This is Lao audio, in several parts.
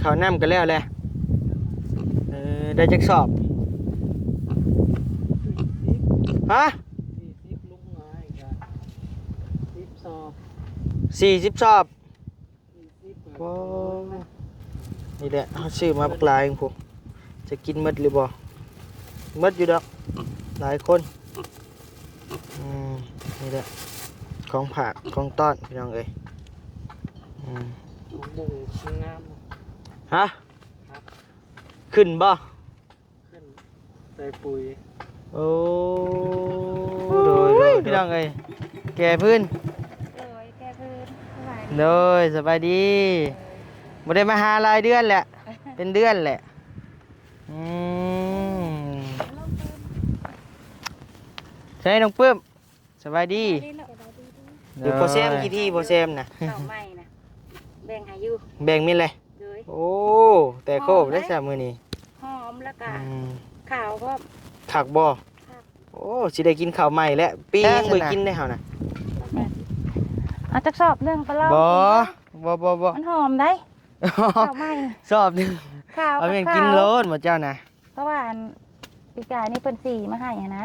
ເຂົ້ານ້ຳກໍແລ້ວແຫຼະ. ເອີ ໄດ້ຈັກສອບ? ຮະ? ສີ່ສິບສອບ. ໂອ້ ນີ້ແຫຼະ ເຮົາຊື້ມາບັກຫຼາຍພຸ້ນ ຈະກິນໝົດຫຼືບໍ່? ໝົດຢູ່ດອກ ຫຼາຍຄົນ. ອືມ ນີ້ແຫຼະ ຂອງຝາກຂອງຕ້ອນ ພີ່ນ້ອງເອີຍ. ອືມ ຜັກບຸ້ງງາມ. ຮະ? ຂຶ້ນບໍ່? ຂຶ້ນໃສ່ປຸຍ. ໂອ້ ໂດຍ ໂດຍ ພີ່ນ້ອງເອີຍ ແກ່ພື້ນ. ໂດຍ ແກ່ພື້ນ. ສະບາຍດີ. ໂດຍ ສະບາຍດີ. ບໍ່ໄດ້ມາຫາຫຼາຍເດືອນແຫຼະ ເປັນເດືອນແຫຼະ. ອືມ ໃສນ້ອງປຶ້ມ? ສະບາຍດີ. ສະບາຍດີລູກ. ຢູ່ ໂດຍ ພໍ່ແຊມ ຂີ້ທີ່ພໍ່ແຊມນະ. ເຂົ້າໃໝ່ນະ ແບ່ງໃຫ້ຢູ່. ແບ່ງມິດເລີຍ. ໂດຍ. ໂອ້ ແຕ່ໂຄບໄດ້ຊະມື້ນີ້. ຫອມແລ້ວກະ ອືມ ຂາວພ້ອມ. ຄັກບໍ່? ຄັກ. ໂອ້ ຊິໄດ້ກິນເຂົ້າໃໝ່ແລ້ວ ປີຍັງບໍ່ໄດ້ກິນເດ້ເຮົານະ. ເອົາຈັກສອບໜຶ່ງໄປລອງ. ບໍ່ ບໍ່ ບໍ່ ບໍ່ ມັນຫອມໄດ໋. ເຂົ້າໃໝ່ ສອບໜຶ່ງ ຂາວ ເອົາແມ່ນກິນໂລດໝົດເຈົ້ານະ. ເພາະວ່າອັນປີກາຍນີ້ເພິ່ນສີມາໃຫ້ຫັ້ນນະ.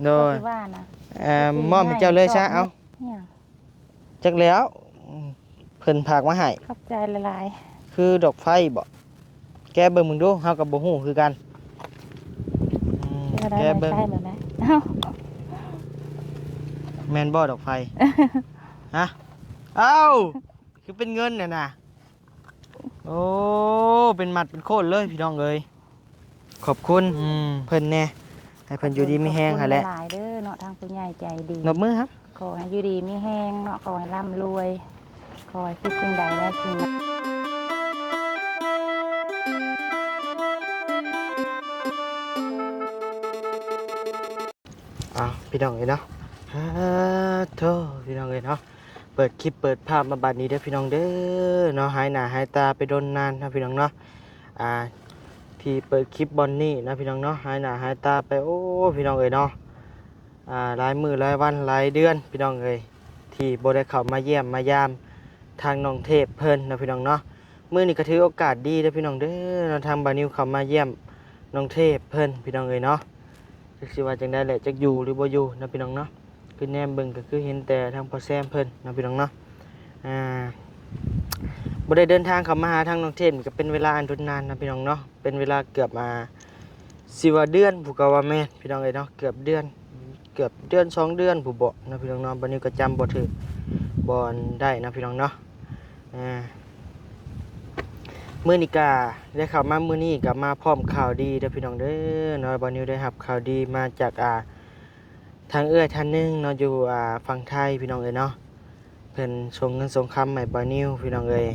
ໂດຍ ເພິ່ນສີວ່ານະ. ເອີ ມອບໃຫ້ເຈົ້າເລີຍຊະ. ເອົາ ອີຫຍັງ? ຈັກແລ້ວ ເພິ່ນຝາກມາໃຫ້. ຂອບໃຈຫຼາຍໆ. ຄືດອກໄຟບໍ? ແກະເບິ່ງເບິ່ງດູ ເຮົາກໍບໍ່ຮູ້ຄືກັນ. ອືມ ແກະເບິ່ງ. ແມ່ນບໍ່ດອກໄຟ? ຮະ? ເອົ້າ ຄືເປັນເງິນແທ້ນະ. ໂອ້ ເປັນມັດເປັນໂຄດເລີຍພີ່ນ້ອງເອີຍ. ຂອບຄຸນ ອືມ ເພິ່ນແດ່ ໃຫ້ເພິ່ນຢູ່ດີມີແຮງຫັ້ນແຫຼະ. ຂອບຄຸນຫຼາຍໆເດີເນາະ ທາງຜູ້ໃຫຍ່ໃຈດີ. ນົບມືຮະ. ຂໍໃຫ້ຢູ່ດີມີແຮງເນາະ ຂໍໃຫ້ລ່ຳລວຍ ຂໍໃຫ້ຄິດສິ່ງໃດໄດ້ສິ່ງນັ້ນ. ອ້າວ ພີ່ນ້ອງເອີຍເນາະ ອາໂທ ພີ່ນ້ອງເອີຍເນາະ. ເປີດຄລິບເປີດພາບມາບັດນີ້ເດີພີ່ນ້ອງເດີເນາະ ຫາຍໜ້າຫາຍຕາໄປດົນນານເນາະພີ່ນ້ອງເນາະ. ອ່າ ທີ່ເປີດຄລິບບ່ອນນີ້ເນາະພີ່ນ້ອງເນາະ ຫາຍໜ້າຫາຍຕາໄປ ໂອ້ ພີ່ນ້ອງເອີຍເນາະ ອ່າ ຫຼາຍມື້ຫຼາຍວັນຫຼາຍເດືອນພີ່ນ້ອງເອີຍ ທີ່ບໍ່ໄດ້ເຂົ້າມາຢ້ຽມມາຢາມທາງນ້ອງເທບເພິ່ນເນາະພີ່ນ້ອງເນາະ. ມື້ນີ້ກໍຖືໂອກາດດີເດີພີ່ນ້ອງເດີເນາະ ທາງບ່າວນິວເຂົ້າມາຢ້ຽມນ້ອງເທບເພິ່ນພີ່ນ້ອງເອີຍເນາະ. ຈັກຊິວ່າຈັ່ງໃດແຫຼະ ຈັກຢູ່ຫຼືບໍ່ຢູ່ເນາະພີ່ນ້ອງເນາະ. ຄືແນມເບິ່ງກໍຄືເຫັນແຕ່ທາງພໍ່ແຊມເພິ່ນເນາະພີ່ນ້ອງເນາະ. ອ່າ ບໍ່ໄດ້ເດີນທາງເຂົ້າມາຫາທາງນ້ອງເທບນີ້ກໍເປັນເວລາອັນດົນນານເນາະພີ່ນ້ອງເນາະ ເປັນເວລາເກືອບ ອ່າ ຊິວ່າເດືອນພຸ້ນກໍວ່າແມ່ນພີ່ນ້ອງເອີຍເນາະ ເກືອບເດືອນ ເກືອບເດືອນສອງເດືອນພຸ້ນບໍເນາະພີ່ນ້ອງເນາະ. ບ່າວນິວກໍຈຳບໍ່ຖືກ ບໍ່ອັນໄດ້ເນາະພີ່ນ້ອງເນາະ. ອ່າ ມື້ນີ້ກະໄດ້ເຂົ້າມາ ມື້ນີ້ກະມາພ້ອມຂ່າວດີເດີພີ່ນ້ອງເດີເນາະ. ບ່າວນິວໄດ້ຮັບຂ່າວດີມາຈາກ ອ່າ ທາງເອື້ອຍທ່ານໜຶ່ງເນາະ ຢູ່ ອ່າ ຝັ່ງໄທພີ່ນ້ອງເອີຍເນາະ. ເພິ່ນສົ່ງເງິນສົ່ງຄຳໃຫ້ບ່າວນິວພີ່ນ້ອງເອີຍ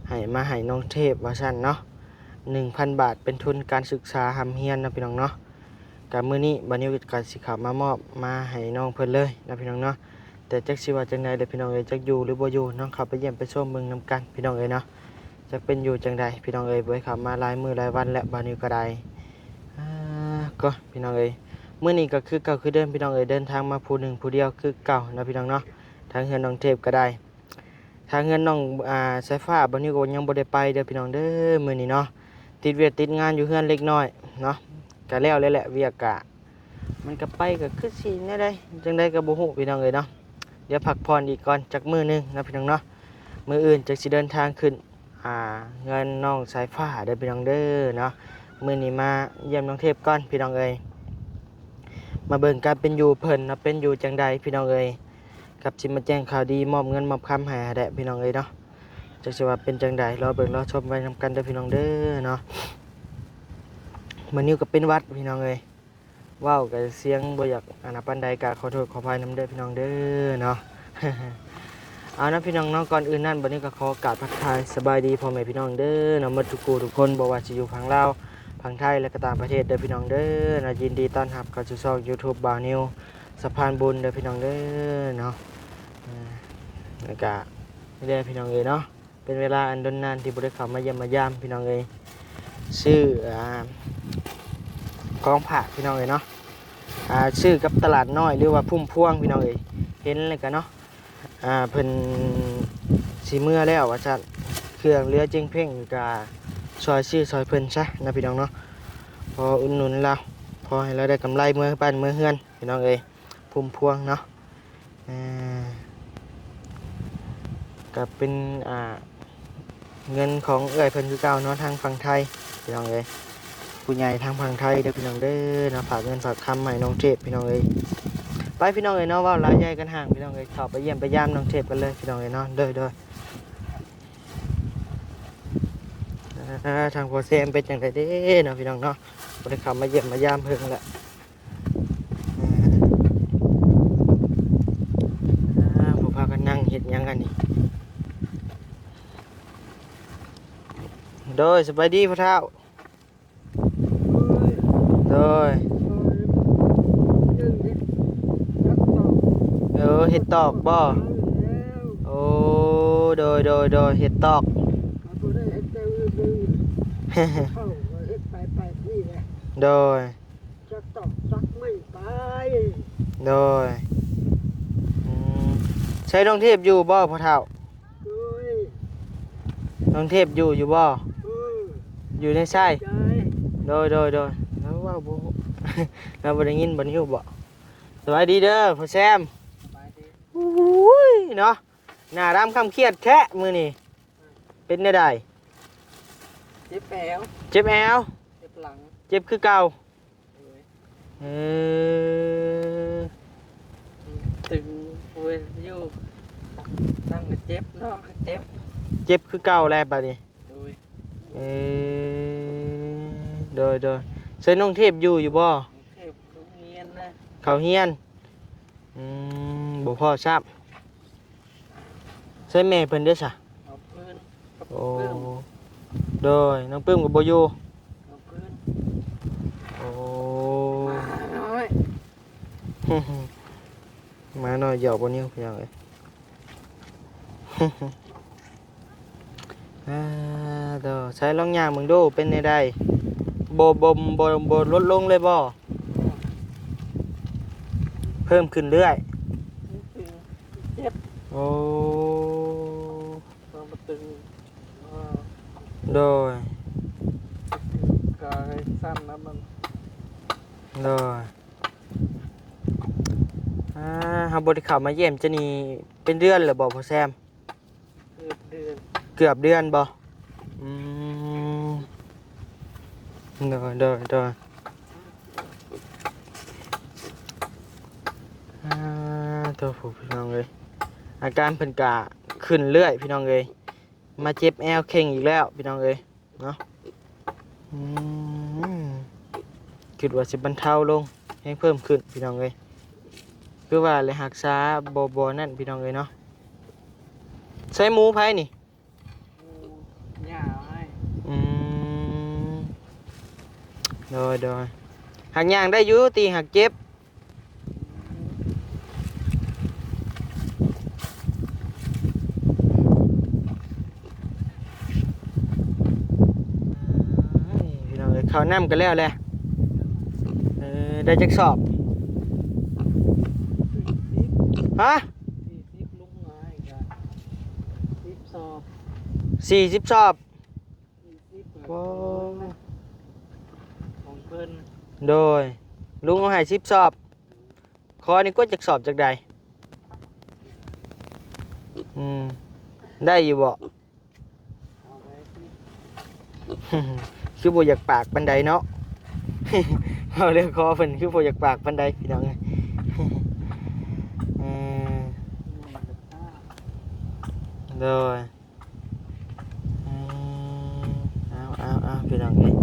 ໃຫ້ມາໃຫ້ນ້ອງເທບວ່າຊັ້ນເນາະ ໜຶ່ງພັນບາດ ເປັນທຶນການສຶກສາຮ່ຳຮຽນເນາະພີ່ນ້ອງເນາະ. ກະມື້ນີ້ບ່າວນິວກະຊິເຂົ້າມາມອບມາໃຫ້ນ້ອງເພິ່ນເລີຍເນາະພີ່ນ້ອງເນາະ. ແຕ່ຈັກຊິວ່າຈັ່ງໃດເດີພີ່ນ້ອງເອີຍ ຈັກຢູ່ຫຼືບໍ່ຢູ່ ລອງເຂົ້າໄປຢ້ຽມໄປຊົມເບິ່ງນຳກັນພີ່ນ້ອງເອີຍເນາະ. ຈັກເປັນຢູ່ຈັ່ງໃດພີ່ນ້ອງເອີຍ ບໍ່ໄດ້ເຂົ້າມາຫຼາຍມື້ຫຼາຍວັນແລ້ວ ບ່າວນິວກໍໄດ້. ອ່າ ກໍພີ່ນ້ອງເອີຍ ມື້ນີ້ກໍຄືເກົ່າຄືເດີມພີ່ນ້ອງເອີຍ ເດີນທາງມາຜູ້ໜຶ່ງຜູ້ດຽວຄືເກົ່າເນາະພີ່ນ້ອງເນາະ. ທາງເຮືອນນ້ອງເທບກໍໄດ້ ທາງເຮືອນນ້ອງ ອ່າ ສາຍຟ້າ ບ່າວນິວກໍຍັງບໍ່ໄດ້ໄປເດີພີ່ນ້ອງເດີ ມື້ນີ້ເນາະ. ຕິດວຽກຕິດງານຢູ່ເຮືອນເລັກນ້ອຍເນາະ ກະແລ້ວແລ້ວແຫຼະ ວຽກກະ ມັນກະໄປກະຄືຊິແນວໃດ ຈັ່ງໃດກະບໍ່ຮູ້ພີ່ນ້ອງເອີຍເນາະ. ດຽວພັກຜ່ອນອີກກ່ອນຈັກມື້ໜຶ່ງເນາະພີ່ນ້ອງເນາະ. ມື້ອື່ນຈັ່ງຊິເດີນທາງຂຶ້ນ ອ່າ ເຮືອນນ້ອງສາຍຟ້າເດີພີ່ນ້ອງເດີເນາະ. ມື້ນີ້ມາຢ້ຽມນ້ອງເທບກ່ອນພີ່ນ້ອງເອີຍ ມາເບິ່ງການເປັນຢູ່ເພິ່ນເນາະ ເປັນຢູ່ຈັ່ງໃດພີ່ນ້ອງເອີຍ. ກັບຊິມາແຈ້ງຂ່າວດີ ມອບເງິນມອບຄຳໃຫ້ຫັ້ນແຫຼະພີ່ນ້ອງເອີຍເນາະ. ຈັກຊິວ່າເປັນຈັ່ງໃດ ລໍເບິ່ງລໍຊົມໄວ້ນຳກັນເດີພີ່ນ້ອງເດີເນາະ. ບ່າວນິວກໍເປັນຫວັດພີ່ນ້ອງເອີຍ ເວົ້າກໍສຽງບໍ່ຢາກອັນນັ້ນປານໃດ ກໍຂໍໂທດຂໍອະໄພນຳເດີພີ່ນ້ອງເດີເນາະ. ເອົານະພີ່ນ້ອງເນາະ ກ່ອນອື່ນນັ້ນ ບ່າວນິວກໍຂໍກາບທັກທາຍສະບາຍດີພໍ່ແມ່ພີ່ນ້ອງເດີເນາະ ໝົດທຸກຜູ້ທຸກຄົນ ບໍ່ວ່າຊິຢູ່ຝັ່ງລາວ ຝັ່ງໄທ ແລະກໍຕ່າງປະເທດເດີພີ່ນ້ອງເດີເນາະ. ຍິນດີຕ້ອນຮັບເຂົ້າສູ່ຊ່ອງຢູທູບບ່າວນິວ ສະພານບຸນເດີພີ່ນ້ອງເດີເນາະ. ອ່າ ແລ້ວກະນີ້ແຫຼະພີ່ນ້ອງເອີຍເນາະ ເປັນເວລາອັນດົນນານທີ່ບໍ່ໄດ້ເຂົ້າມາຢ້ຽມມາຢາມພີ່ນ້ອງເອີຍ. ຊື້ ອ່າ ຂອງຝາກພີ່ນ້ອງເອີຍເນາະ ອ່າ ຊື້ກັບຕະຫຼາດນ້ອຍ ຫຼືວ່າພຸ້ມພວງພີ່ນ້ອງເອີຍ. ເຫັນແລ້ວກະເນາະ ອ່າ ເພິ່ນຊິເມືອແລ້ວວ່າຊັ້ນ ເຄື່ອງເຫຼືອຈຶ່ງເພັງ ກະຊ່ອຍຊື້ຊ່ອຍເພິ່ນຊະນະພີ່ນ້ອງເນາະ ພໍອຸດໜູນລາວ ພໍໃຫ້ລາວໄດ້ກຳໄລເມືອບ້ານເມືອເຮືອນພີ່ນ້ອງເອີຍ ພຸ້ມພວງເນາະ. ເອີ ກະເປັນ ອ່າ ເງິນຂອງເອື້ອຍເພິ່ນຄືເກົ່າເນາະ ທາງຝັ່ງໄທພີ່ນ້ອງເອີຍ ຜູ້ໃຫຍ່ທາງຝັ່ງໄທເດີພີ່ນ້ອງເດີເນາະ ຝາກເງິນຝາກຄຳໃຫ້ນ້ອງເທບພີ່ນ້ອງເອີຍ. ໄປພີ່ນ້ອງເອີຍເນາະ ເວົ້າຫຼາຍໃຫຍ່ກັນຫ່າງພີ່ນ້ອງເອີຍ ເຂົ້າໄປຢ້ຽມໄປຢາມນ້ອງເທບກັນເລີຍພີ່ນ້ອງເອີຍເນາະ ໂດຍ ໂດຍ. ອ່າ ທາງພໍ່ແຊມເປັນຈັ່ງໃດເດ້ເນາະພີ່ນ້ອງເນາະ ບໍ່ໄດ້ເຂົ້າມາຢ້ຽມມາຢາມເພິ່ນລະ. ອ່າ ຜູ້ພາກັນນັ່ງເຮັດຫຍັງອັນນີ້? ໂດຍ ສະບາຍດີພໍ່ເຖົ້າ. ໂດຍ ເອີ ເຮັດຕອກບໍ? ໂອ້ ໂດຍ ໂດຍ ໂດຍ ເຮັດຕອກ ໂດຍ. ຈັກຕອກຈັກໄມ້ໄປ. ໂດຍ ອືມ ໃຊ້ນ້ອງເທບຢູ່ບໍ່ພໍ່ເຖົ້າ? ໂດຍ ນ້ອງເທບຢູ່ ຢູ່ບໍ່? ເອີ ຢູ່ໃນໃຊ້? ໂດຍ ໂດຍ ໂດຍ ລາວເວົ້າບໍ່ ລາວບໍ່ໄດ້ຍິນບໍ່ນິວບໍ? ສະບາຍດີເດີພໍ່ແຊມ. ສະບາຍດີ. ໂອ້ຍເນາະ ໜ້າດຳຄຳຄຽດແທ້ມື້ນີ້ ເປັນແນວໃດ? ເຈັບແອວ ເຈັບແອວ ເຈັບຫຼັງ ເຈັບຄືເກົ່າ. ໂດຍ ເອີ ຕຶງໂອ້ຍຢູ່ ນັ່ງກະເຈັບເນາະ ເຈັບ ເຈັບຄືເກົ່າແລ້ວບາດນີ້. ໂດຍ ເອີ ໂດຍ ໂດຍ ໃຊ້ນ້ອງເທບຢູ່ ຢູ່ບໍ່? ເທບເຂົາຮຽນນະ ເຂົາຮຽນ ອືມ ບໍ່ພໍ້ຊ້ຳ. ໃຊ້ແມ່ເພິ່ນເດ້ຊະ? ນ້ອງປຶ້ມກັບ ໂອ້ ປຶ້ມ ໂດຍ ນ້ອງປຶ້ມກໍບໍ່ຢູ່ ນ້ອງປຶ້ມ ໂອ້ ໝານ້ອຍ ໝານ້ອຍຢອກບໍ່ນິວ ພີ່ນ້ອງເອີຍ. ອ່າ ໂຕ ໃຊ້ລອງຍ່າງເບິ່ງດູ ເປັນແນວໃດ? ບໍ່ ບໍ່ ບໍ່ ບໍ່ລົດລົງເລີຍບໍ່? ເພີ່ມຂຶ້ນເລື້ອຍ ເຈັບ ໂອ້ ຕົວມັນຕຶງ ໂດຍ ກາຍສັ້ນນະມັນ ໂດຍ. ອ່າ ເຮົາບໍ່ໄດ້ເຂົ້າມາຢ້ຽມເຈົ້ານີ້ເປັນເດືອນແລ້ວບໍ່ພໍ່ແຊມ? ເກືອບເດືອນ ເກືອບເດືອນບໍ່? ອືມ ໂດຍ ໂດຍ ໂດຍ. ອ່າ ໂທ້ ພີ່ນ້ອງເອີຍ ອາການເພິ່ນກະຂຶ້ນເລື້ອຍພີ່ນ້ອງເອີຍ ມາເຈັບແອວເຄັ່ງອີກແລ້ວພີ່ນ້ອງເອີຍ. ເນາະ ອືມ ຄິດວ່າຊິບັນເທົາລົງ ແຮງເພີ່ມຂຶ້ນພີ່ນ້ອງເອີຍ ຄືວ່າແຫຼະ ຮັກສາບໍ່ ບໍ່ນັ້ນພີ່ນ້ອງເອີຍເນາະ. ໃຊ້ໝູໃຜນີ້? ໝູຍ່າໃຫ້ ອືມ ໂດຍ ໂດຍ ຫາກຍ່າງໄດ້ຢູ່ ຕີຫາກເຈັບ. ພີ່ນ້ອງເອີຍ ເຂົ້ານ້ຳກໍແລ້ວແຫຼະ ເອີ ໄດ້ຈັກສອບ? ຮະ? ສີ່ສິບ ລຸງໃຫ້ກະສິບສອບ ສີ່ສິບສອບ. ໂອ້ ຂອງເພິ່ນ ໂດຍ ລຸງເອົາໃຫ້ສິບສອບ ຂໍນີ້ກວ່າຈັກສອບຈັກໃດ? ອືມ ໄດ້ຢູ່ບໍ່? ຄືບໍ່ຢາກປາກປານໃດເນາະ ເວົ້າເລື່ອງຂໍເພິ່ນຄືບໍ່ຢາກປາກປານໃດພີ່ນ້ອງເອີຍ ເອີ ໂດຍ. ອືມ ເອົາ ເອົາ ເອົາ ພີ່ນ້ອງເອີຍ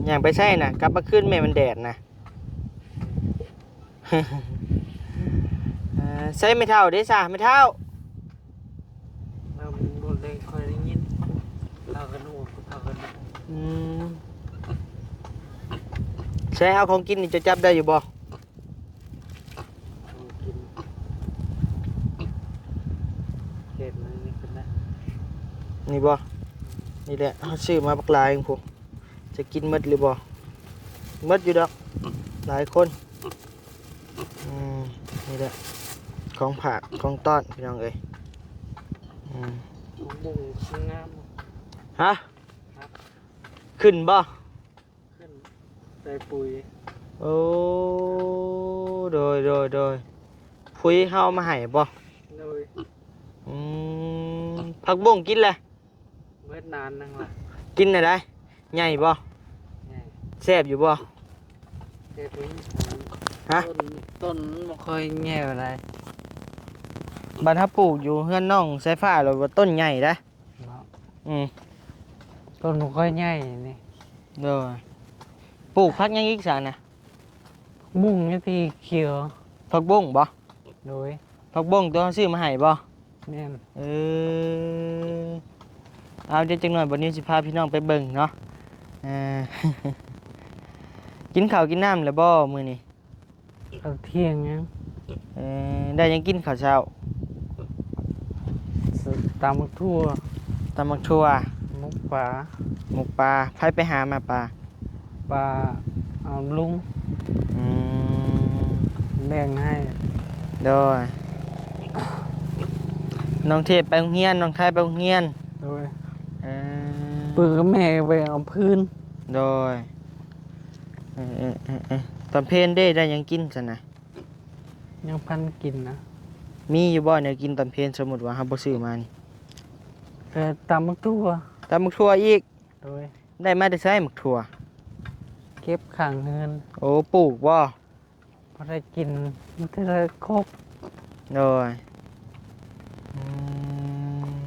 ຍ່າງໄປໃສນະ? ກັບມາຄືນແມ່ ມັນແດດນະ ເອີ ໃສແມ່ເຖົ້າເດ້ຊະ ແມ່ເຖົ້າ? ລາວບໍ່ໄດ້ຄ່ອຍໄດ້ຍິນ ລາວກະໜູ ລາວກະໜູ ອືມ ໃສເອົາຂອງກິນນີ້ ເຈົ້າຈັບໄດ້ຢູ່ບໍ່? ເອົາກິນ ເຮັດອັນນີ້ເພິ່ນນະ ນີ້ບໍ່? ນີ້ແຫຼະ ເຮົາຊື້ມາບັກຫຼາຍພຸ້ນ ຈະກິນໝົດຫຼືບໍ່? ໝົດຢູ່ດອກ ຫຼາຍຄົນ ອືມ ນີ້ແຫຼະ ຂອງຝາກຂອງຕ້ອນພີ່ນ້ອງເອີຍ. ອືມ ຜັກບຸ້ງງາມ. ຮະ? ຂຶ້ນບໍ່? ຂຶ້ນ ໃສ່ປຸ໋ຍ. ໂອ້ ໂດຍ ໂດຍ ໂດຍ. ປຸ໋ຍເຮົາເອົາມາໃຫ້ບໍ່? ໂດຍ. ອືມ ຜັກບຸ້ງກິນແຫຼະ? ເບິດນານໜຶ່ງລະ. ກິນແນວໃດ? ໃຫຍ່ບໍ່? ໃຫຍ່. ແຊບຢູ່ບໍ່? ແຊບຢູ່. ຮະ? ຕົ້ນ ຕົ້ນມັນບໍ່ຄ່ອຍແຍ່ປານໃດ. ບັດເຮົາປູກຢູ່ເຮືອນນ້ອງສາຍຟ້າ ແລ້ວວ່າຕົ້ນໃຫຍ່ເດ້. ເນາະ. ອືມ ຕົ້ນບໍ່ຄ່ອຍໃຫຍ່ນີ້. ໂດຍ. ປູກຜັກຫຍັງອີກຊະນະ? ບຸ້ງນີ້ທີ່ຂຽວ. ຜັກບຸ້ງບໍ່? ໂດຍ. ຜັກບົ້ງຕົວເຮົາຊື້ມາໃຫ້ບໍ່? ແມ່ນ. ເອີ ເອົາ ດຽວຈັກໜ້ອຍບ່າວນິວຊິພາພີ່ນ້ອງໄປເບິ່ງເນາະ. ເອີ ກິນເຂົ້າກິນນ້ຳແລ້ວບໍ່ມື້ນີ້? ເຂົ້າທ່ຽງຍັງ. ເອີ ໄດ້ຫຍັງກິນເຂົ້າເຊົ້າ? ຕຳບັກຖົ່ວ. ຕຳບັກຖົ່ວ. ໝົກປາ. ໝົກປາ. ໃຜໄປຫາມາປາ? ປາເອົາລຸງ. ອືມ ແບ່ງໃຫ້. ໂດຍ. ນ້ອງເທບໄປໂຮງຮຽນ ນ້ອງໄທໄປໂຮງຮຽນ. ໂດຍ. ເອີ ປຶ້ມກັບແມ່ໄປເອົາຟືນ. ໂດຍ. ເອີໆໆໆ ຕອນເພນເດ້ ໄດ້ຫຍັງກິນຊັ້ນນະ? ຍັງພັນກິນນະ. ມີຢູ່ບໍ່ແນວກິນຕອນເພນ ສົມມຸດວ່າເຮົາບໍ່ຊື້ມານີ້? ເອີ ຕຳບັກຖົ່ວ. ຕຳບັກຖົ່ວອີກ? ໂດຍ. ໄດ້ມາແຕ່ໃສໝາກຖົ່ວ? ເກັບຂ້າງເຮືອນ. ໂອ້ ປູກບໍ່? ພໍໄດ້ກິນເທື່ອລະຄົກ. ໂດຍ. ອື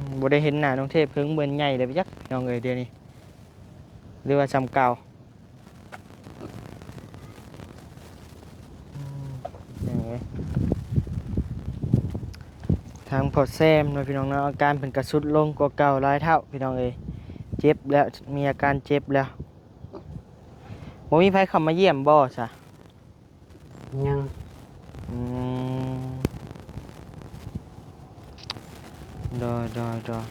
ມ ບໍ່ໄດ້ເຫັນໜ້ານ້ອງເທບເພິ່ນ ເໝືອນໃຫຍ່ແລ້ວຈັກ ນ້ອງເອີຍ ດຽວນີ້ ຫຼືວ່າສ່ຳເກົ່າ? ອືມ ທາງພໍ່ແຊມເນາະ ພີ່ນ້ອງເນາະ ອາການເພິ່ນກະຊຸດລົງກວ່າເກົ່າຫຼາຍເທົ່າ ພີ່ນ້ອງເອີຍ. ເຈັບແລ້ວ ມີອາການເຈັບແລ້ວ. ບໍ່ມີໃຜເຂົ້າມາຢ້ຽມບໍ່ຊະ? ຍັງ. ອືມ ໂດຍ ໂດຍ ໂດຍ.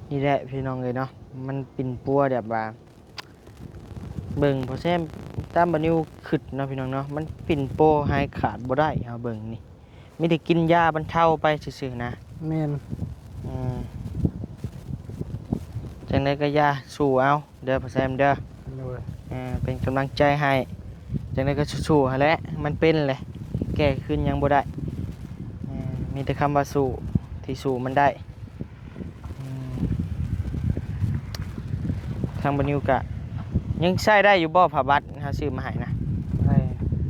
ນີ້ແຫຼະ ພີ່ນ້ອງເອີຍເນາະ ມັນປິ່ນປົວແບບວ່າ ເບິ່ງພໍ່ແຊມ ຕາມບ່າວນິວຄຶດເນາະ ພີ່ນ້ອງເນາະ ມັນປິ່ນປົວຫາຍຂາດບໍ່ໄດ້ ເຮົາເບິ່ງນີ້. ມີແຕ່ກິນຢາບັນເທົາໄປຊື່ໆນະ. ແມ່ນ. ອືມ ຈັ່ງໃດກໍຢ່າ ສູ້ເອົາເດີພໍ່ແຊມເດີ. ໂດຍ. ເອີ ເປັນກຳລັງໃຈໃຫ້. ຈັ່ງໃດກໍສູ້ໆຫັ້ນແຫຼະ ມັນເປັນແຫຼະ ແກ້ຄືນຫຍັງບໍ່ໄດ້. ເອີ ມີແຕ່ຄຳວ່າສູ້ ທີ່ສູ້ມັນໄດ້. ອືມ ທາງບ່າວນິວກະຍັງໃຊ້ໄດ້ຢູ່ບໍ່ ຜ້າບັດເຮົາຊື້ມາໃຫ້ນະ? ໄດ້.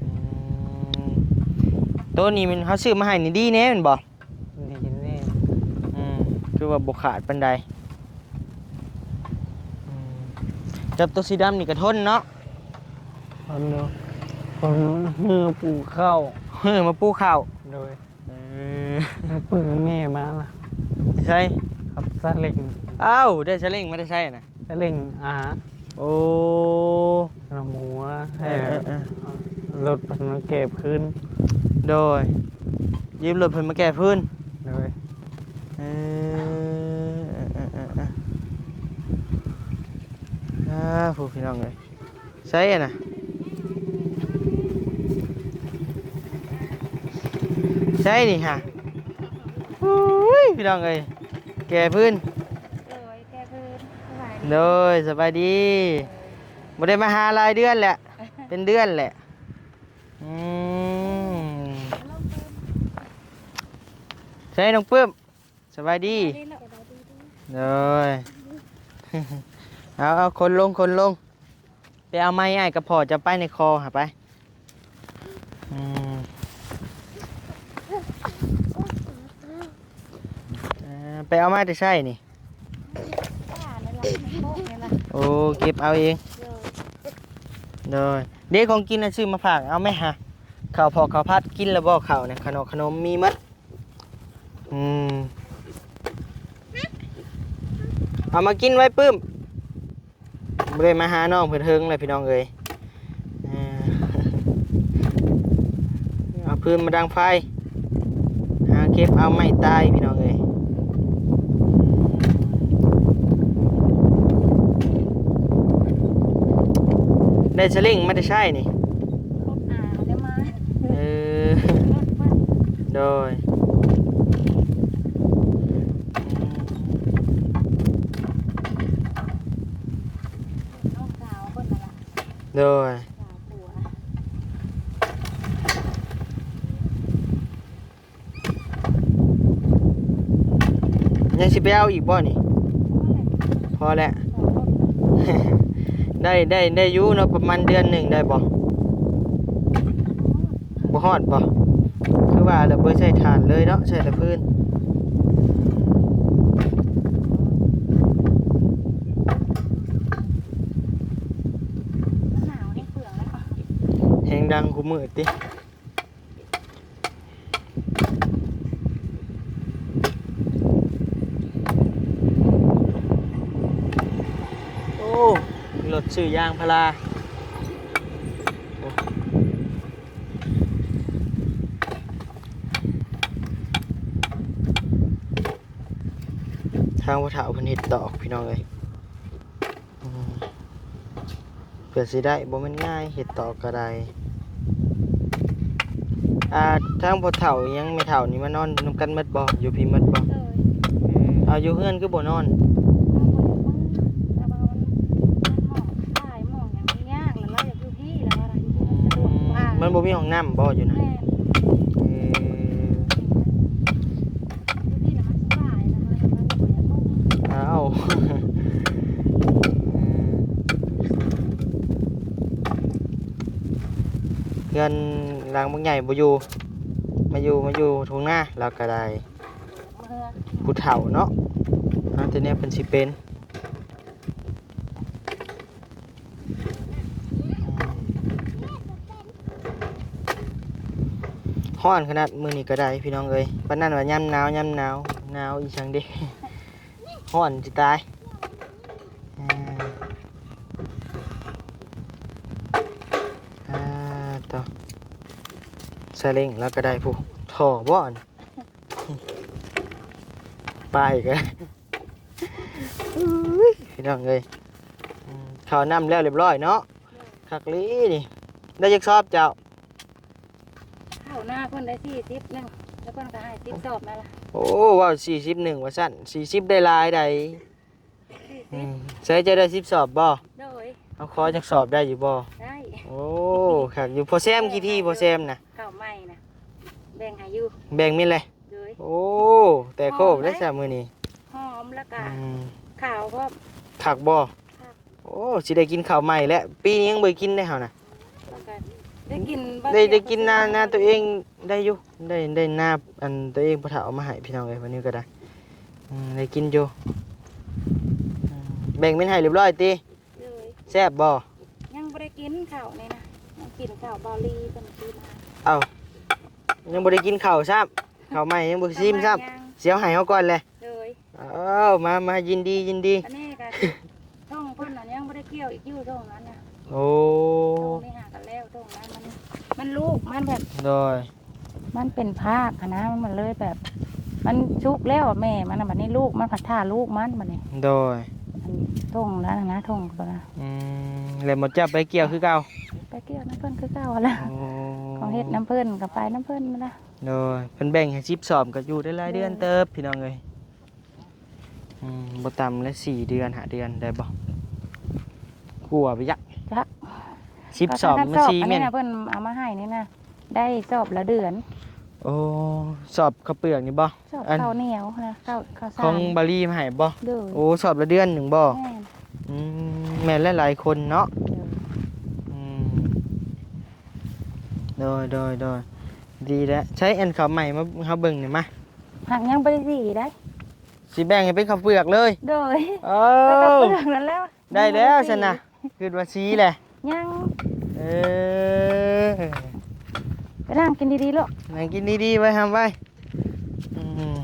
ອືມ ໂຕນີ້ແມ່ນເຮົາຊື້ມາໃຫ້ນີ້ດີແດ່ແມ່ນບໍ່? ດີແດ່. ອືມ ຄືວ່າບໍ່ຂາດປານໃດ. ອືມ ຈັບໂຕສີດຳນີ້ກະທົນເນາະ? ທົນຢູ່. ຄົນເຮືອປູກເຂົ້າ. ເຮືອມາປູກເຂົ້າ. ໂດຍ. ເອີ ປຶ້ມແມ່ມາລະ. ໃສ? ຂັບຊາເລັງ. ອ້າວ ໄດ້ຊາເລັງມາແຕ່ໃສນະ? ຊາເລັງອາ. ໂອ້ ນຳຫົວໃຫ້. ເອີໆໆ ລົດເພິ່ນມາແກ່ພື້ນ. ໂດຍ. ຢືມລົດເພິ່ນມາແກ່ພື້ນ. ໂດຍ. ເອີ ເອີໆໆໆ ອາ ຜູ້ ພີ່ນ້ອງເອີຍ. ໃສຫັ້ນນະ? ໃສນີ້ຫະ? ໂອ້ຍ ພີ່ນ້ອງເອີຍ ແກ່ພື້ນ. ໂດຍ ແກ່ພື້ນ. ສະບາຍດີ. ໂດຍ ສະບາຍດີ. ບໍ່ໄດ້ມາຫາຫຼາຍເດືອນແຫຼະ ເປັນເດືອນແຫຼະ. ອືມ ໃສນ້ອງປຶ້ມ? ສະບາຍດີ. ສະບາຍດີລູກ. ໂດຍ. ເອົາໆ ຄົນລົງ ຄົນລົງ. ໄປເອົາໄມ້ອ້າຍກັບພໍ່ເຈົ້າໄປໃນຄໍຫາໄປ. ອືມ ເອີ ໄປເອົາມາແຕ່ໃສນີ້? ປ່ານີ້ລະ ໃນໂຄກນີ້ລະ. ໂອ້ ເກັບເອົາເອງ. ໂດຍ. ໂດຍ. ເດ້ ຂອງກິນນະ ຊື້ມາຝາກ ເອົາແມະຫາ. ເຂົ້າພອກເຂົ້າຜັດກິນແລ້ວບໍ່? ເຂົ້ານະ ຂະໜົມ ຂະໜົມມີໝົດ. ອືມ ເອົາມາກິນໄວ້ປຶ້ມ. ບໍ່ໄດ້ມາຫານ້ອງເພິ່ນເຖິງແລ້ວພີ່ນ້ອງເອີຍ. ເອີ ເອົາຟືນມາດັງໄຟ ຫາເກັບເອົາໄມ້ຕາຍພີ່ນ້ອງເອີຍ. ໄດ້ສະເລັງມາແຕ່ໃສນີ້? ລົດອາໄດ້ມາ. ເອີ ໂດຍ ອືມ ນ້ອງສາວເພິ່ນນັ້ນລະ ໂດຍ ສາວຜົວ. ຍັງຊິໄປເອົາອີກບໍ່ນີ້? ພໍແລ້ວ ພໍແລ້ວ ສອງຄົນນະ ໄດ້ ໄດ້ ໄດ້ຢູ່ເນາະ ປະມານເດືອນໜຶ່ງໄດ້ບໍ່? ບໍ່ຮອດບໍ່? ຄືວ່າແລ້ວ ບໍ່ໃຊ້ຖ່ານເລີຍເນາະ ໃຊ້ແຕ່ຟືນ. ໜາວແຮງເປືອງແລ້ວ ແຮງດັງຄູ່ມື້ຕິ. ໂອ້ ລົດຊື້ຢາງພາລາ ໂອ້ ທາງພໍ່ເຖົ້າເພິ່ນເຮັດຕອກ ພີ່ນ້ອງເອີຍ. ອືມ ເພື່ອຊິໄດ້ ບໍ່ແມ່ນງ່າຍ ເຮັດຕອກກໍໄດ້. ອ່າ ທາງພໍ່ເຖົ້າຫຍັງແມ່ເຖົ້ານີ້ມານອນນຳກັນໝົດບໍ່? ຢູ່ພີ້ໝົດບໍ່? ໂດຍ ອືມ ເອົາ ຢູ່ເຮືອນຄືບໍ່ນອນ? ເຮົາບໍ່ໄດ້ເມືອ ແຕ່ວ່າມັນ ມັນໝອງຂາຍໝອງຫຍັງມັນຍາກ ແລ້ວລາວຢາກຢູ່ພີ້ ແລ້ວວ່າຢູ່ພີ້ມັນສະດວກກວ່າ ອືມ ມັນບໍ່ມີຫ້ອງນ້ຳບໍ່ຢູ່ນັ້ນ? ແມ່ນ ເອີ ຢູ່ພີ້ນະມັນສະບາຍນະ ມາແລ້ວມັນບໍ່ຢາກລົງ. ອ້າວ ເຮືອນຫຼັງບັກໃຫຍ່ບໍ່ຢູ່ ມາຢູ່ ມາຢູ່ທົ່ງນາ ລາວກໍໄດ້ ເມືອ ຜູ້ເຖົ້າເນາະ ເອົາແຕ່ແນວເພິ່ນຊິເປັນ. ຮ້ອນຂະໜາດມື້ນີ້ກໍໄດ້ພີ່ນ້ອງເອີຍ ປານນັ້ນວ່າຍາມໜາວ ຍາມໜາວ ໜາວອີ່ຫຍັງເດ ຮ້ອນຊິຕາຍ. ອ່າ ອ່າ ຕໍ່ ສາເລັງລາວກໍໄດ້ ຜູ້ ທໍ່ບໍ່ ປາອີກແລ້ວ ອຸ້ຍ ພີ່ນ້ອງເອີຍ ອືມ ເຂົ້ານ້ຳແລ້ວລຽບຮ້ອຍເນາະ ຄັກອີ່ຫຼີນີ້ ໄດ້ຈັກສອບເຈົ້າ? ເຂົ້ານາເພິ່ນໄດ້ສີ່ສິບໜຶ່ງ ແລ້ວເພິ່ນກໍໃຫ້ສິບສອບນັ້ນລະ. ໂອ້ ເວົ້າສີ່ສິບໜຶ່ງວ່າຊັ້ນ ສີ່ສິບໄດ້ຫຼາຍໃດ໋. ອືມ ໃສ່ເຈົ້າໄດ້ສິບສອບບໍ່? ໂດຍ ເອົາ ຂໍຈັກສອບໄດ້ຢູ່ບໍ່? ໄດ້. ໂອ້ ຄັກຢູ່ ພໍ່ແຊມ ຂີ້ຖີ່ ພໍ່ແຊມນະ ເຂົ້າໃໝ່ນະ ແບ່ງໃຫ້ຢູ່ ແບ່ງແມ່ນແຫຼະ. ໂດຍ ໂອ້ ແຕ່ໂຄບໄດ້ຊະມື້ນີ້ ຫອມ ແລ້ວກະ ອືມ ຂາວພ້ອມ ຄັກບໍ່? ຄັກ. ໂອ້ ຊິໄດ້ກິນເຂົ້າໃໝ່ແລ້ວ ປີນີ້ຍັງບໍ່ໄດ້ກິນເດ້ເຮົານະ ແລ້ວກະໄດ້ກິນ ໄດ້ ໄດ້ກິນນາ ນາຕົວເອງໄດ້ຢູ່ ໄດ້ ໄດ້ນາ ອັນ ຕົວເອງ ພໍ່ເຖົ້າເອົາມາໃຫ້ພີ່ນ້ອງເອີຍ ວັນນີ້ກໍໄດ້ ອືມ ໄດ້ກິນຢູ່ ອືມ ແບ່ງເມັນໃຫ້ລຽບຮ້ອຍຕິ? ໂດຍ ແຊບບໍ່? ຍັງບໍ່ໄດ້ກິນເຂົ້ານີ້ນະ ຍັງກິນເຂົ້າເບົາລີເພິ່ນຊື້ມາ. ເອົ້າ ຍັງບໍ່ໄດ້ກິນເຂົ້າຊ້ຳ ເຂົ້າໃໝ່ຍັງບໍ່ຊິມຊ້ຳ ຊິເອົາໃຫ້ເຮົາກ່ອນແຫຼະ. ໂດຍ ເອົ້າ ມາ ມາ ຍິນດີ ຍິນດີ. ອັນນີ້ກໍທົ່ງເພິ່ນນະ ຍັງບໍ່ໄດ້ກ່ຽວອີກຢູ່ທົ່ງນັ້ນນະ. ໂອ້ ທົ່ງນີ້ຫາກໍແລ້ວ ທົ່ງນັ້ນມັນ ມັນລູກມັນແບບ ໂດຍ ມັນເປັນພາກຫັ້ນນະ ມັນເລີຍແບບ ມັນສຸກແລ້ວແມ່ມັນນະ ບັດນີ້ລູກມັນພັດຖ້າລູກມັນບັດນີ້. ໂດຍ ອັນທົ່ງນັ້ນນະ ທົ່ງຕົວນະ. ອືມ ແລ້ວໝົດເຈົ້າໄປກ່ຽວຄືເກົ່າ? ໄປກ່ຽວນຳເພິ່ນຄືເກົ່າຫັ້ນລະ. ໂອ້ ຂອງເຮັດນຳເພິ່ນກໍໄປນຳເພິ່ນຫັ້ນລະ. ໂດຍ ເພິ່ນແບ່ງໃຫ້ສິບສອບ ກໍຢູ່ໄດ້ຫຼາຍເດືອນເຕີບ ໂດຍ ພີ່ນ້ອງເອີຍ. ອືມ ບໍ່ຕ່ຳແລະ ສີ່ເດືອນ ຫ້າເດືອນໄດ້ບໍ່? ກວ່າໄປຈັກ ຈັກ ສິບສອບ ມັນສີ່ແມ່ນ ເພິ່ນເອົາມາໃຫ້ນີ້ນະ ໄດ້ສອບລະເດືອນ. ໂອ້ ສອບເຂົ້າເປືອກນີ້ບໍ່? ສອບ ອັນ ເຂົ້າໜຽວນະ ເຂົ້າ ເຂົ້າສານ ຂອງບາລີມາໃຫ້ບໍ່? ໂດຍ ໂອ້ ສອບລະເດືອນໜຶ່ງບໍ່? ແມ່ນ ອືມ ແມ່ນຫຼາຍໆຄົນເນາະ. ໂດຍ ອືມ ໂດຍ ໂດຍ ໂດຍ ດີແລ້ວ. ໃຊ້ອັນເຂົ້າໃໝ່ມາ ເຮົາເບິ່ງນີ້ມາ ຫາກຍັງບໍ່ໄດ້ສີໄດ໋. ຊິແບ່ງໃຫ້ເປັນເຂົ້າເປືອກເລີຍ? ໂດຍ ເອີ ເຂົ້າເປືອກນັ້ນແລ້ວ. ໄດ້ແລ້ວຊັ້ນນະ ຄິດວ່າສີແຫຼະ ຍັງ ເອີ ໄປນັ່ງກິນດີໆລູກ ນັ່ງກິນດີໆ ໄວ້ ຫຳໄວ້. ອືມ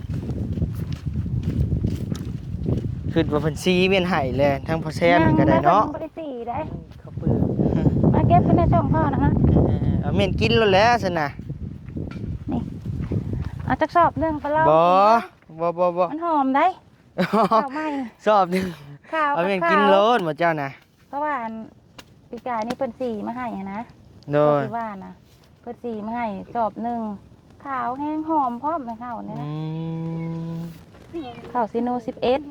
ຄິດວ່າເພິ່ນສີແມ່ນໃຫ້ແຫຼະ ທາງພໍ່ແຊມນີ້ກໍໄດ້ເນາະ. ຍັງນະ ເພິ່ນບໍ່ໄດ້ສີໄດ໋ ເຂົ້າເປືອກ. ມາເກັບຂຶ້ນໃນຊ່ອງພໍ່ນະຮະ. ເອີ ເອົາແມ່ນກິນໂລດແຫຼະຊັ້ນນະ. ນີ້ ເອົາຈັກສອບໜຶ່ງໄປລອງ. ບໍ່ ບໍ່ ບໍ່ ບໍ່ ມັນຫອມໄດ໋. ເຂົ້າໃໝ່ ສອບໜຶ່ງ ຂາວ ເອົາແມ່ນກິນ ຂາວ ໂລດໝົດເຈົ້ານະ. ເພາະວ່າອັນປີກາຍນີ້ເພິ່ນສີມາໃຫ້ຫັ້ນນະ. ໂດຍ ທີ່ວ່ານະ ເພິ່ນສີມາໃຫ້ສອບໜຶ່ງ ຂາວແຮງ ຫອມພ້ອມແມ່ເຖົ້ານີ້ນະ. ອືມ ເຂົ້າຊີໂນສິບເອັດ.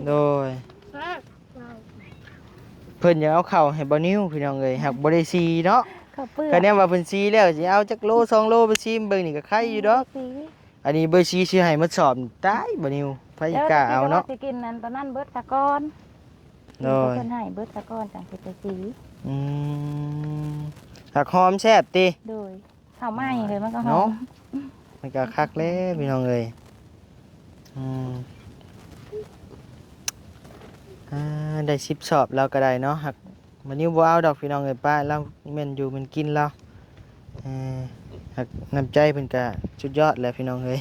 ໂດຍ ເພິ່ນຢາກເອົາເຂົ້າໃຫ້ບ່າວນິວ ພີ່ນ້ອງເອີຍ ຫາກບໍ່ໄດ້ສີເນາະ. ເຂົ້າເປືອກ ຄະແນນວ່າເພິ່ນສີແລ້ວ ຊິເອົາຈັກໂລສອງໂລໄປຊີມເບິ່ງນີ້ກໍໄຄຢູ່ດອກ. ອັນນີ້ເບີສີ່ຊິໃຫ້ໝົດສອບ ຕາຍບ່າວນິວ ໃຜຊິກ້າເອົາເນາະ. ເຈົ້າວ່າຊິກິນອັນຕອນນັ້ນເບິດສາກ່ອນ. ໂດຍ ກິນເພິ່ນໃຫ້ເບິດສາກ່ອນ ຈັ່ງຊິໄປສີ. ອືມ ຜັກຫອມແຊບຕິ? ໂດຍ ເຂົ້າໃໝ່ເລີຍ ມັນກໍຫອມເນາະ. ມັນກໍຄັກແລ້ວພີ່ນ້ອງເອີຍ. ອືມ ອ່າ ໄດ້ສິບສອບລາວກໍໄດ້ເນາະ. ຫາກ ບ່າວນິວບໍ່ເອົາດອກພີ່ນ້ອງເອີຍ ປ້າລາວແມ່ນຢູ່ແມ່ນກິນລາວ. ເອີ ຫາກນ້ຳໃຈເພິ່ນກະສຸດຍອດແຫຼະພີ່ນ້ອງເອີຍ.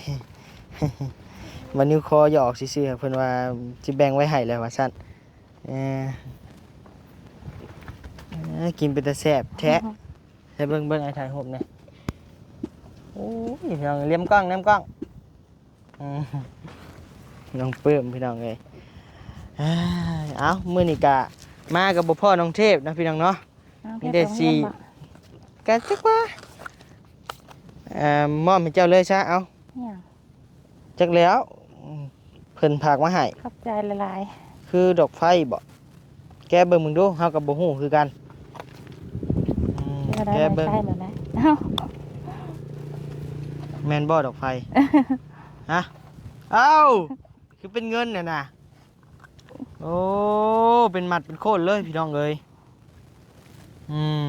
ບ່າວນິວຂໍຫຍອກຊື່ໆ ເພິ່ນວ່າຊິແບ່ງໄວ້ໃຫ້ແລ້ວວ່າຊັ້ນ. ເອີ ເອີ ກິນເປັນຕາແຊບແທ້. ໃຫ້ເບິ່ງ ເບິ່ງ ອ້າຍຖ່າຍຮູບແດ່. ໂອ້ຍ ພີ່ນ້ອງ ເຫຼັ້ມກ້ອງ ເຫຼັ້ມກ້ອງ. ອືມ ນ້ອງປຶ້ມພີ່ນ້ອງເອີຍ. ເອົ້າ ມື້ນີ້ກະມາກັບບໍ່ພໍ້ນ້ອງເທບເນາະພີ່ນ້ອງເນາະ. ມີແຕ່ຊິ ກະຈັກວ່າ ເອີ ມອບໃຫ້ເຈົ້າເລີຍຊະ. ເອົາ ຫຍັງ? ຈັກແລ້ວ ເພິ່ນຝາກມາໃຫ້. ຂອບໃຈຫຼາຍໆ. ຄືດອກໄຟບໍ? ແກະເບິ່ງເບິ່ງດູ ເຮົາກໍບໍ່ຮູ້ຄືກັນ. ອືມ ແກະເບິ່ງ. ເອົ້າ ແມ່ນບໍ່ດອກໄຟ? ຮະ? ເອົ້າ ຄືເປັນເງິນຫັ້ນນະ. ໂອ້ ເປັນມັດເປັນໂຄດເລີຍພີ່ນ້ອງເອີຍ. ອືມ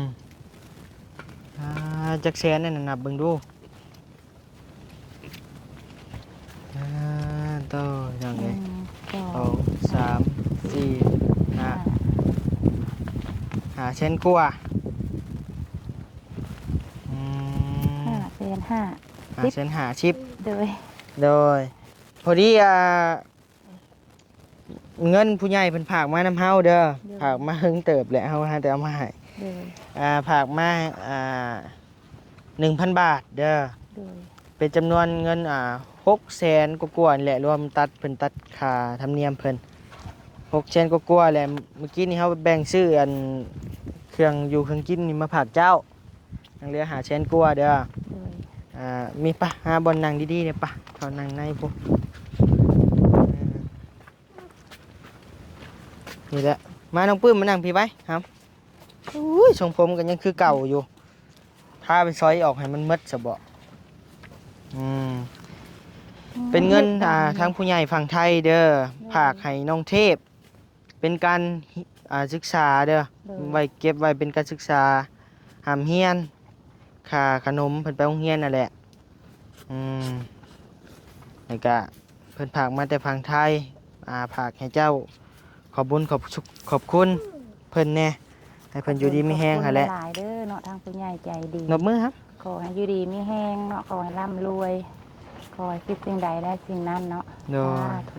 ອ່າ ຈັກແສນນັ້ນນະ ນັບເບິ່ງດູ. ອ່າ ໂຕ ພີ່ນ້ອງເອີຍ ສອງ ສອງ ສາມ ສາມ ສີ່ ຫ້າ ຫ້າ ຫ້າແສນກວ່າ. ອືມ ຫ້າແສນຫ້າ ຫ້າແສນຫ້າສິບ. ໂດຍ ໂດຍ ພໍດີ ອ່າ ເງິນຜູ້ໃຫຍ່ເພິ່ນຝາກມານຳເຮົາເດີ. ໂດຍ ຝາກມາເຖິງເຕີບແຫຼະ ເຮົາຫາແຕ່ເອົາມາໃຫ້. ໂດຍ ອ່າ ຝາກມາ ອ່າ ໜຶ່ງພັນບາດເດີ. ໂດຍ ເປັນຈຳນວນເງິນ ອ່າ ຫົກແສນກວ່າໆນີ້ແຫຼະ ລວມຕັດ ເພິ່ນຕັດຄ່າທຳນຽມເພິ່ນ ຫົກແສນກວ່າໆແຫຼະ. ມື້ກີ້ນີ້ເຮົາແບ່ງຊື້ອັນເຄື່ອງຢູ່ເຄື່ອງກິນນີ້ມາຝາກເຈົ້າ. ຍັງເຫຼືອຫ້າແສນກວ່າເດີ. ໂດຍ ອ່າ ມີປະ ຫາບ່ອນນັ່ງດີໆແດ່ປະ ເຂົ້ານັ່ງໃນພຸ້ນ. ເອີ ນີ້ແຫຼະ ມານ້ອງປຶ້ມ ມານັ່ງພີ້ໄວ້. ໂອ້ຍ ຊົງຜົມກໍຍັງຄືເກົ່າຢູ່ ພາໄປຊອຍອອກໃຫ້ມັນໝົດຊະເບາະ. ອືມ ເປັນເງິນ ອ່າ ທາງຜູ້ໃຫຍ່ຝັ່ງໄທເດີ ໂດຍ ຝາກໃຫ້ນ້ອງເທບ ເປັນການ ອ່າ ສຶກສາເດີ. ໂດຍ ໄວ້ເກັບໄວ້ເປັນການສຶກສາ ຮ່ຳຮຽນ ຄ່າຂະໜົມເພິ່ນໄປໂຮງຮຽນນັ້ນແຫຼະ. ອືມ ແລ້ວກະເພິ່ນຝາກມາແຕ່ຝັ່ງໄທ ອ່າ ຝາກໃຫ້ເຈົ້າ ຂອບບຸນຂອບ ຂອບຄຸນເພິ່ນແດ່. ໃຫ້ເພິ່ນຢູ່ດີມີແຮງຫັ້ນແຫຼະ. ຂອບຄຸນຫຼາຍໆເດີເນາະ ທາງຜູ້ໃຫຍ່ໃຈດີ. ນົບມືຄະ. ຂໍໃຫ້ຢູ່ດີມີແຮງເນາະ ຂໍໃຫ້ລ່ຳລວຍ ຂໍໃຫ້ຄິດສິ່ງໃດໄດ້ສິ່ງນັ້ນເນາະ. ໂດຍ ສາທຸ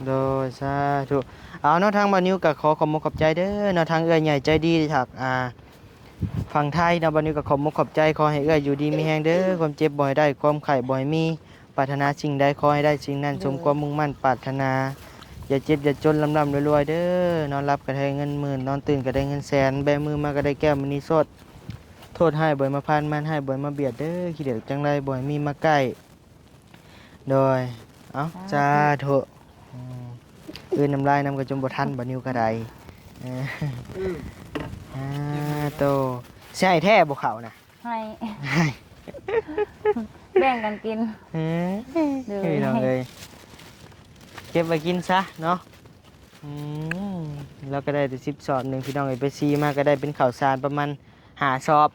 ໂດຍ ສາທຸ. ເອົາເນາະ ທາງບ່າວນິວກໍຂໍຂອບມຸກຂອບໃຈເດີເນາະ ທາງເອື້ອຍໃຫຍ່ໃຈດີຈາກ ອ່າ ຝັ່ງໄທເນາະ. ບ່າວນິວກໍຂອບມຸກຂອບໃຈ ຂໍໃຫ້ເອື້ອຍຢູ່ດີມີແຮງເດີ ຄວາມເຈັບບໍ່ໃຫ້ໄດ້ ຄວາມໄຂ້ບໍ່ໃຫ້ມີ ປາດຖະໜາສິ່ງໃດຂໍໃຫ້ໄດ້ສິ່ງນັ້ນ ໂດຍ ສົມຄວາມມຸ່ງໝັ້ນປາດຖະໜາ ຢ່າເຈັບຢ່າຈົນ ລ່ຳໆລວຍໆເດີ. ນອນຫຼັບກໍໄດ້ເງິນໝື່ນ ນອນຕື່ນກໍໄດ້ເງິນແສນ ແບມືມາກໍໄດ້ແກ້ວມະນີໂຊດ ໂທດຮ້າຍບໍ່ໃຫ້ມາຜ່ານ ມານຮ້າຍບໍ່ໃຫ້ມາບຽດເດີ ຂີ້ດຽດຈັງໄລບໍ່ໃຫ້ມີມາໃກ້. ໂດຍ ເອົ້າ ສາທຸ ສາທຸ. ອືມ ອື່ນນ້ຳລາຍນຳກໍຈົນບໍ່ທັນ ບ່າວນິວກໍໄດ້. ເອີ ອືມ ອ່າ ໂຕ ຊິໃຫ້ແທ້ບໍ່ເຂົ້ານະ? ໃຫ້ ໃຫ້ ແບ່ງກັນກິນ. ເອີ ໂດຍ ພີ່ນ້ອງເອີຍ ເກັບໄວ້ກິນຊະເນາະ. ອືມ ລາວກໍໄດ້ແຕ່ສິບສອບໜຶ່ງ ພີ່ນ້ອງເອີຍ ໄປຊີມາກໍໄດ້ເປັນເຂົ້າສານປະມານຫ້າສອບ.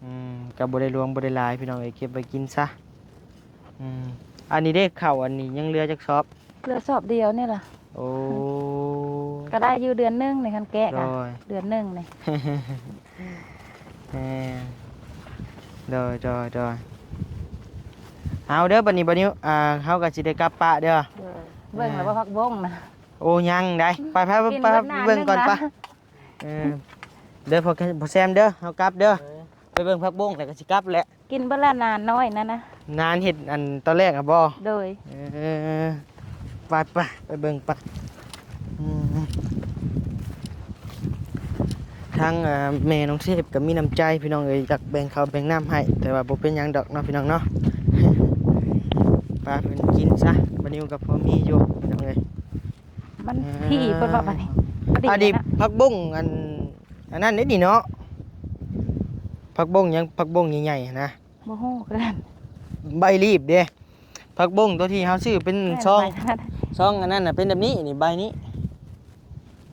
ອືມ ກໍບໍ່ໄດ້ຫຼວງບໍ່ໄດ້ຫຼາຍ ພີ່ນ້ອງເອີຍ ເກັບໄວ້ກິນຊະ. ອືມ ອັນນີ້ເດ້ ເຂົ້າອັນນີ້ຍັງເຫຼືອຈັກສອບ? ເຫຼືອສອບດຽວນີ້ລະ. ໂອ້ ກໍໄດ້ຢູ່ເດືອນໜຶ່ງນີ້ ຄັນແກະກໍ ໂດຍ ເດືອນໜຶ່ງນີ້. ແມ່ນ ໂດຍ ໂດຍ ໂດຍ. ເອົາເດີ ບັດນີ້ ບັດນີ້ ອ່າ ເຮົາກໍຊິໄດ້ກັບປະເດີ. ໂດຍ ເບິ່ງແລ້ວບໍ່ ເອີ ຜັກບົ້ງນະ? ໂອ້ ຍັງໃດ໋. ໄປ ໄປ ໄປ ກິນເບິດນານ ເບິ່ງກ່ອນ ໜຶ່ງນະ ໄປ. ເອີ ເດີ ພໍ່ ພໍ່ແຊມເດີ ເຮົາກັບເດີ. ເອີ ໄປເບິ່ງຜັກບົ້ງແລ້ວກໍຊິກັບແຫຼະ. ກິນເບິດລະນານນ້ອຍນັ້ນນະ. ນານເຮັດອັນຕອນແລກນະບໍ່? ໂດຍ ເອີ ໄປ ໄປ ໄປເບິ່ງໄປ. ອືມ ເ ທາງ ເອີ ແມ່ນ້ອງເຊບກໍມີນ້ຳໃຈພີ່ນ້ອງເອີຍ ຢາກແບ່ງເຂົ້າແບ່ງນ້ຳໃຫ້ ແຕ່ວ່າບໍ່ເປັນຫຍັງດອກເນາະພີ່ນ້ອງເນາະ ປາເພິ່ນກິນຊະ ບ່າວນິວກໍພໍມີຢູ່ພີ່ນ້ອງເອີຍ. ມັນ ເອີ ທີ່ເພິ່ນວ່າບັດນີ້ ອັນນີ້ ອັນນີ້ ນະ ຜັກບົ້ງ ອັນ ອັນນັ້ນເດ້ນີ້ເນາະ ຜັກບົ້ງຫຍັງ ຜັກບົ້ງໃຫຍ່ໆຫັ້ນນະ ບໍ່ຮູ້ຄືກັນ ໃບລີບເດ້ ຜັກບົ້ງຕົວທີ່ເຮົາຊື້ເປັນ ແມ່ນ ຊອງ ໃບນັ້ນ ຊອງອັນນັ້ນນະ ເປັນແບບນີ້ນີ້ ໃບນີ້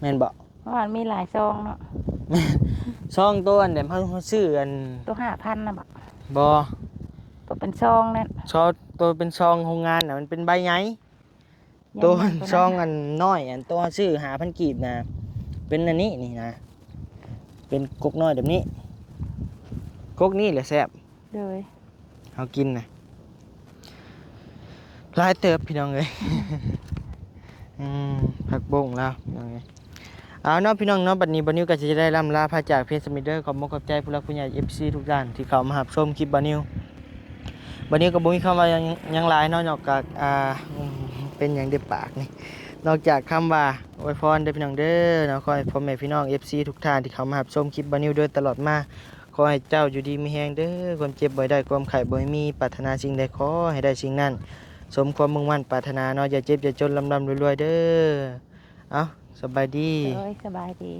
ແມ່ນບໍ່? ເພາະວ່າມັນມີຫຼາຍຊອງເນາະ ແມ່ນ ຊອງຕົວອັນແບບເຮົາ ເຮົາຊື້ອັນ ຕົວຫ້າພັນນະບໍ? ບໍ່ ຕົວເປັນຊອງນັ້ນ ຊອງ ຕົວເປັນຊອງໂຮງງານນະ ມັນເປັນໃບໃຫຍ່ ຕົວຊອງອັນນ້ອຍ ອັນຕົວເຮົາຊື້ຫ້າພັນກີບນະ ເປັນອັນນີ້ນີ້ນະ ເປັນກົກນ້ອຍແບບນີ້ ກົກນີ້ແຫຼະແຊບ ໂດຍ ເຮົາກິນນະ ຫຼາຍເຕີບພີ່ນ້ອງເອີຍ ອືມ ຜັກບົ້ງລາວພີ່ນ້ອງເອີຍ. ເອົາເນາະພີ່ນ້ອງເນາະ ບັດນີ້ບ່າວນິວກໍຊິໄດ້ລ່ຳລາພາຈາກພຽງສ່ຳນີ້ເດີ ຂອບມຸກຂອບໃຈຜູ້ຫຼັກຜູ້ໃຫຍ່ ເອັຟຊີ ທຸກທ່ານທີ່ເຂົ້າມາຮັບຊົມຄລິບບ່າວນິວ. ບ່າວນິວກໍບໍ່ມີຄຳວ່າຫຍັງ ຫຍັງຫຼາຍເນາະ ນອກຈາກ ອ່າ ເປັນຫຍັງເດປາກນີ້ ນອກຈາກຄຳວ່າອວຍພອນເດີພີ່ນ້ອງເດີເນາະ. ຂໍໃຫ້ພໍ່ແມ່ພີ່ນ້ອງ ເອັຟຊີ ທຸກທ່ານທີ່ເຂົ້າມາຮັບຊົມຄລິບບ່າວນິວໂດຍຕະຫຼອດມາ ຂໍໃຫ້ເຈົ້າຢູ່ດີມີແຮງເດີ ຄວາມເຈັບບໍ່ໃຫ້ໄດ້ ຄວາມໄຂ້ບໍ່ໃຫ້ມີ ປາດຖະໜາສິ່ງໃດຂໍໃຫ້ໄດ້ສິ່ງນັ້ນ ສົມຄວາມມຸ່ງໝັ້ນປາດຖະໜາເນາະ ຢ່າເຈັບຢ່າຈົນ ລ່ຳໆລວຍໆເດີ. ເອົາ ສະບາຍດີ ໂດຍ ສະບາຍດີ.